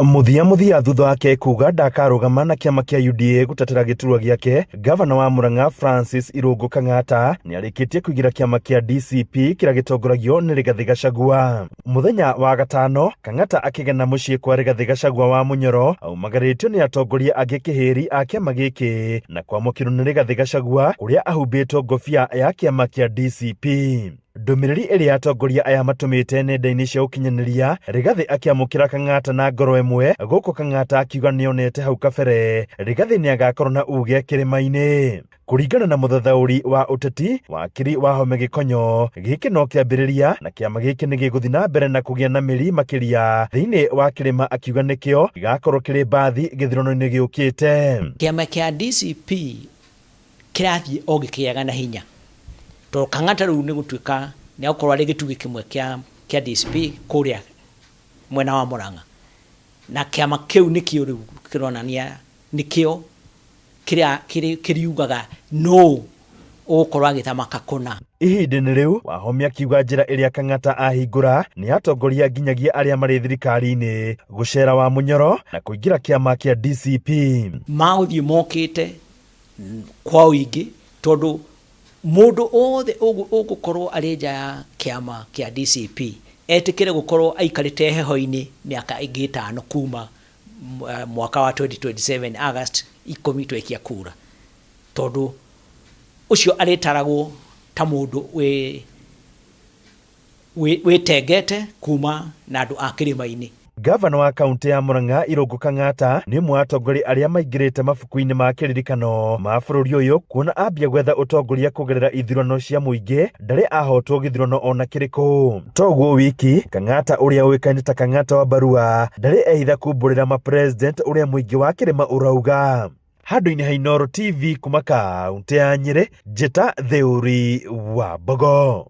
Mũthia mũthia thutha wake kuga ndakarũgama na kĩama kĩa UDA gũtetera gĩturwa gĩake, gavana wa Murang'a Francis Irũngũ Kang'ata nĩarĩkĩtie kũingĩra kĩama kĩa DCP kĩrĩa gĩtongoragio nĩ Rigathĩ Gachagua. Mũthenya wa gatano, Kang'ata akĩgena mũciĩ kwa Rigathĩ Gachagua wa Mũnyoro, aumagarĩtio nĩ atongoria angĩ kĩhĩri a kĩama gĩkĩ na kwamũkĩrwo nĩ Rigathĩ Gachagua kũrĩa ahumbĩtwo ngobia ya kĩama kĩa DCP. Ndũmĩrĩri ĩrĩa atongoria aya matũmĩte nenda-inĩ cia ũkinyanĩria, Rigathĩ akĩamũkĩra Kang'ata na ngoro ĩmwe, gũkũ Kang'ata akiuga nĩonete hau kabere Rigathĩ nĩagakorwo na uge kĩrĩma-inĩ. Kũringana na mũthathaũri wa ũteti, wakiri Wahome Gĩkonyo, gĩkĩ no kĩambĩrĩria na kĩama gĩkĩ nĩ gĩgũthiĩ na mbere na kũgĩa na mĩri makĩria thĩinĩ wa kĩrĩma, akiuga nĩkĩo gĩgakorwo kĩrĩ mbathi gĩthurano-inĩ gĩũkĩte. Kĩama kĩa DCP kĩrathiĩ o gĩkĩgĩaga na hinya tondũ Kang'ata rĩu nĩ gũtuĩka nĩ agũkorwo arĩ gĩtugĩ kĩmwe kĩa kĩa DCP kũrĩa mwena wa Murang'a, na kĩama kĩu nĩkĩo rĩu kĩronania nĩkĩo kĩrĩa kĩriugaga nũ ũgũkorwo agĩthamaka kũna. Ihinda-inĩ rĩu, Wahome akiuga njĩra ĩrĩa Kang'ata ahingũra nĩ atongoria nginyagia arĩa marĩ thirikari-inĩ gũcera Wamunyoro na kũingĩra kĩama kĩa DCP. Magũthiĩ mokĩte kwa ũingĩ tondũ mũndũ wothe ũgũkorwo arĩ nja ya kĩama kĩa DCP etĩkĩre gũkorwo aikarĩte heho-inĩ mĩaka ĩngĩ 5 kuma mwaka wa 2027 August 10 twekia kura, tondũ ũcio arĩtaragwo ta mũndũ wĩtengete kuma na andũ a kĩrĩma-inĩ. Gavana wa kaunti ya Murang'a Irũngũ Kang'ata nĩ ũmwe wa atongoria arĩa maingĩrĩte mabuku-inĩ ma kĩririkano ma bũrũri ũyũ kuona ambia gwetha ũtongoria kũgerera ithurano cia mũingĩ ndarĩ ahotwo gĩthurano ona kĩrĩkũ. Toguo wiki, Kang'ata ũrĩa ũĩkaine ta Kang'ata wa Barua ndarĩ ehitha kumbũrĩra ma president ũrĩa mũingĩ wa kĩrĩma ũrauga. Handũ-inĩ ha Inooro TV kuma kaunti ya Nyĩrĩ, njĩta Theuri wa Mbogo.